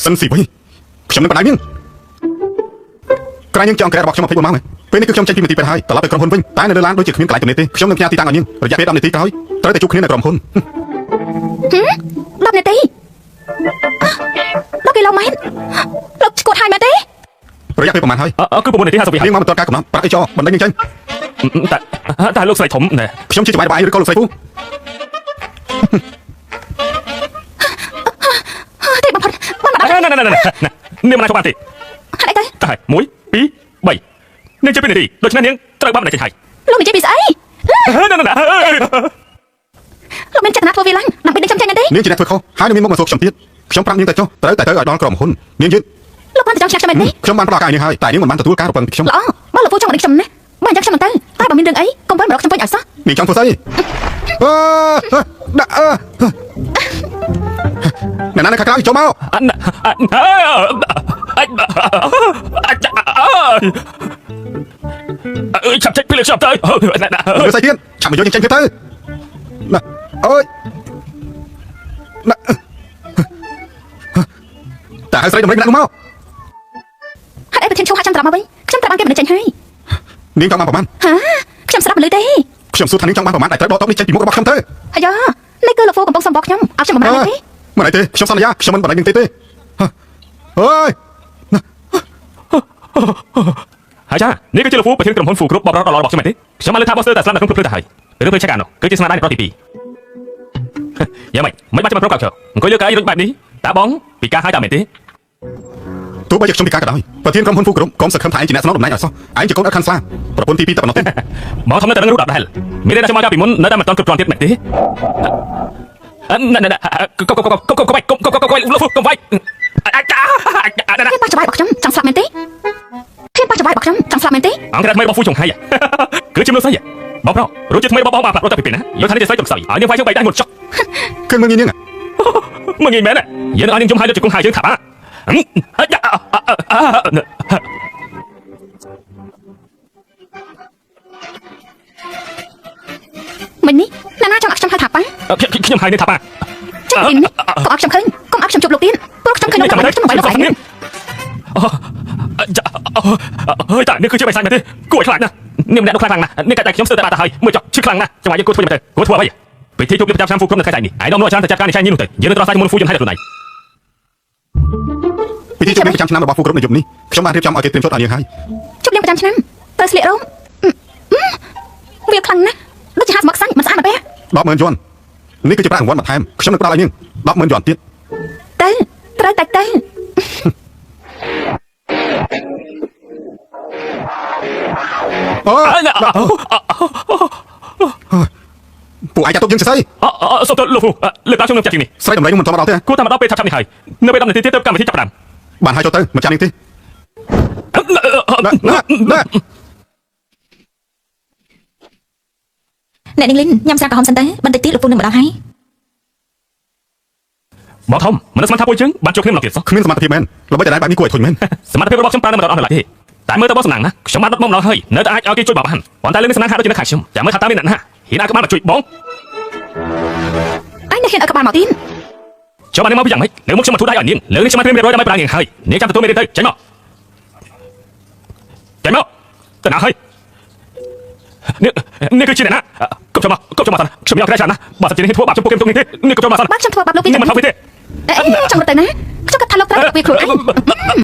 សិនស៊ីវិញខ្ញុំនឹងបដៅនាងក្រែងនាងចង់ក្រែរបស់ខ្ញុំ24ម៉ោងពេលនេះគឺខ្ញុំចេញពីមន្ទីរពេទ្យហើយត្រឡប់ទៅក្រុមហ៊ុនវិញតែនៅលើឡានដូចជាគ្មានកន្លែងទំនេរទេខ្ញុំនឹងផ្ញើទីតាំងឲ្យនាងរយៈពេល10នាទីក្រោយត្រូវតែជួបគ្នានៅក្រុមហ៊ុន 10នាទី10គីឡូម៉ែត្រលោកឈួតហើយមែនទេ រយៈពេលប្រហែលហើយ អឺគឺ9នាទី50វិ នាងមកមិនទាន់ការកំណត់ប្រាប់អីចោបណ្ដឹងនាងចេញ តែតែលោកស្រីធំណែ ខ្ញុំជាចៅបាយឬក៏លោកស្រីពូ ទេបំផុតបានមកដល់ ណែណែណែណែនាងមិនអាចបានទេ ហេតុអីទៅ តែ1 2 3នាងជា2នាទីដូច្នេះនាងត្រូវបានបណ្ដឹងចេញហើយ លោកនិយាយពីស្អី ណែណែណែ លោកមានចេតនាធ្វើវាឡើងដើម្បីដេញខ្ញុំចេញមែនទេ នាងជាអ្នកធ្វើខុសហើយនឹងមានមុខមកសួរខ្ញុំទៀតខ្ញុំប្រាប់នាងទៅចុះត្រូវតែទៅឲ្យដល់ក្រុមហ៊ុននាងយឺត លោកបានតែចង់ឈ្នះខ្ញុំមែនទេ ខ្ញុំបានផ្ដល់ការឲ្យនាងហើយតែនាងមិនបានទទួលការរំពឹងពីខ្ញុំ ល្អបើលោកពូចង់មកដេញខ្ញុំណាបើអញ្ចឹងខ្ញុំមិនទៅតែបើមានរឿងអីកុំវិលមករកខ្ញុំវិញឲ្យសោះ នាងចង់ធ្វើស្អីអឺដាក់អឺអ្នកណានៅខាងក្រៅចូលមក អនអើឆាប់ចេញពីលើខ្ញុំទៅណែណែ មើលស្អីទៀតឆាប់មកយកនាងចេញទៅណាអើយណាតែឲ្យស្រីតម្រិចម្នាក់នោះមក ហេតុអីប្រធានឈូហាក់ចាំត្រឡប់មកវិញខ្ញុំត្រូវបានគេបណ្ដឹងចេញហើយ នាងចង់បានប្រមាណ ហាខ្ញុំស្ដាប់មិនលឺទេ ខ្ញុំសួរថានាងចង់បានប្រមាណតែត្រូវដកតបនេះចេញពីមុខរបស់ខ្ញុំទៅ អាយ៉ានេះគឺលោកពូកំពុងសំបកខ្ញុំឲ្យខ្ញុំបំរើមែនទេ មិនអីទេខ្ញុំសន្យាខ្ញុំមិនបណ្ដឹងនាងទេទេអើយ ហើយចានេះគឺជាលោកហ្វូប្រធានក្រុមហ៊ុនហ្វូគ្រប់បបរដល់របស់ខ្ញុំមែនទេខ្ញុំបានលើថាបោះស្ទើរតែស្លាប់នៅក្នុងព្រឹកភ្លឺទៅហើយរឿងភ្លឺឆែកអានោះគឺជាស្នាដៃនៃប្រទី2យ៉ាងម៉េចមិនបាច់ចាំប្រកបជើអង្គុយលើកៅអីរុញបែបនេះតាបងពីការហើយតាមែនទេ ទោះបីជាខ្ញុំពិការក៏ដោយប្រធានក្រុមហ៊ុនហ្វូក្រុមកុំសង្ឃឹមថាឯងជាអ្នកស្នងតំណែងឲ្យសោះឯងជាកូនអត់ខាន់ស្លាប្រពន្ធទី2តែប៉ុណ្ណោះទេ មកធំនៅតែរឹងរូសដដែលមានតែខ្ញុំមកកាលពីមុននៅតែមិនទាន់គ្រប់គ្រាន់ទៀតមែនទេណែណែកុំកុំកុំកុំកុំកុំកុំកុំកុំលោកហ្វូកុំវាយអាចាអាណា ខ្ញុំប៉ះចវាយរបស់ខ្ញុំចង់ស្លាប់មែនទេខ្ញុំប៉ះចវាយរបស់ខ្ញុំចង់ស្លាប់មែនទេ អង្គរថ្មីរបស់ហ្វូចុងហៃគឺជាមនុស្សស្អីបងប្រុសរសជាតិថ្មីរបស់បងបានផ្លាស់ប្ដូរតែពីពេលណាយល់ថានេះជាស្រីទុកស្អីឲ្យនាងវាយជើងបីដៃមុនចុក គឺមើលងាយនាង មើលងាយមែនយើងឲ្យនាងជុំហើយលើជង្គង់ហើយជើងថាបា មិញនេះណាណាចង់ឲ្យខ្ញុំហៅថាប៉ា ខ្ញុំហើយនាងថាបា ចាំពីនេះកុំឲ្យខ្ញុំឃើញកុំឲ្យខ្ញុំជួបលោកទៀតព្រោះខ្ញុំឃើញលោកខ្ញុំមិនបាយលោកឯង ហើយតានេះគឺជាបិសាចមែនទេគួរឲ្យខ្លាចណាស់នេះម្នាក់នោះខ្លាចខ្លាំងណាស់នេះកាច់តែខ្ញុំស្ទើរតែបាត់ទៅហើយមើលចុះឈឺខ្លាំងណាស់ចាំឲ្យយើងគួរធ្វើយ៉ាងម៉េចទៅគួរធ្វើអ្វីពិធីជប់លៀបប្រចាំឆ្នាំហ្វូក្រុមនៅថ្ងៃស្អែកនេះឯងនាំនោះអាចារ្យទៅចាត់ការនិស័យនេះនោះទៅយើងនឹងត្រោះសាយជាមួយហ្វូយន្តឲ្យដល់ខ្លួនឯង ពិធីជប់លៀងប្រចាំឆ្នាំរបស់ហ្វូក្រុមនៅយប់នេះខ្ញុំបានរៀបចំឲ្យគេត្រៀមឈុតឲ្យនាងហើយ ជប់លៀងប្រចាំឆ្នាំត្រូវស្លៀករោមវាខ្លាំងណាស់ដូចជាហាស្មកសាញ់មិនស្អាតមកទេ 100,000យួននេះគឺជាប្រាក់រង្វាន់បន្ថែមខ្ញុំនឹងផ្ដល់ឲ្យនាង100,000យួនទៀត ទៅត្រូវតែទៅ អូពួកឯងចាត់ទុកយើងស្អី អសុំទៅលោកហ្វូលើកឡើងខ្ញុំនឹងចាត់ជាងនេះ ស្រីតម្រៃនោះមិនទាន់មកដល់ទេ គួរតែមកដល់ពេលឆាប់ៗនេះហើយនៅពេល10នាទីទៀតទៅកម្មវិធីចាប់ផ្ដើម បានហើយចូលទៅមិនចាំនាងទេណាណាណា អ្នកនាងលីនញ៉ាំស្រាក្រហមសិនទៅបន្តិចទៀតលោកពូនឹងមកដល់ហើយ បងធំមិនស្មានថាពួកយើងបានជួបគ្នាម្ដងទៀតសោះ គ្មានសមត្ថភាពមែនល្បីតែបែបនេះគួរឲ្យធុញមែន សមត្ថភាពរបស់ខ្ញុំប្រើនៅមិនដល់អស់នៅឡើយទេតែមើលទៅបងសំណាងណាខ្ញុំបានដុតមកម្ដងហើយនៅតែអាចឲ្យគេជួយបងបានប៉ុន្តែលើនេះសំណាងហាក់ដូចជានៅខាងខ្ញុំចាំមើលថាតើមានអ្នកណាហ៊ានឲ្យក្បាលមកជួយបង អញនៅហ៊ានឲ្យក្បាលមកទៀត ចូលបានមកពីយ៉ាងម៉េចលើមុខខ្ញុំមកធូរដៃឲ្យនាងលើនេះខ្ញុំមកត្រៀមរៀបរយដើម្បីប្រានាងហើយនាងចាំទទួលមេរៀនទៅចេញមកចេញមកទៅណាហើយនេះនេះគឺជាអ្នកណាកុំចូលមកកុំចូលមកសិនខ្ញុំយកក្រែច្រើនណាស់បើសិនជានេះធ្វើបាបចំពោះគេទុកនេះទេនេះកុំចូលមកសិន បើខ្ញុំធ្វើបាបលោកពី នេះមិនថោកទេ អេចង់រត់ទៅណាខ្ញុំគិតថាលោកត្រូវវាខ្លួនឯង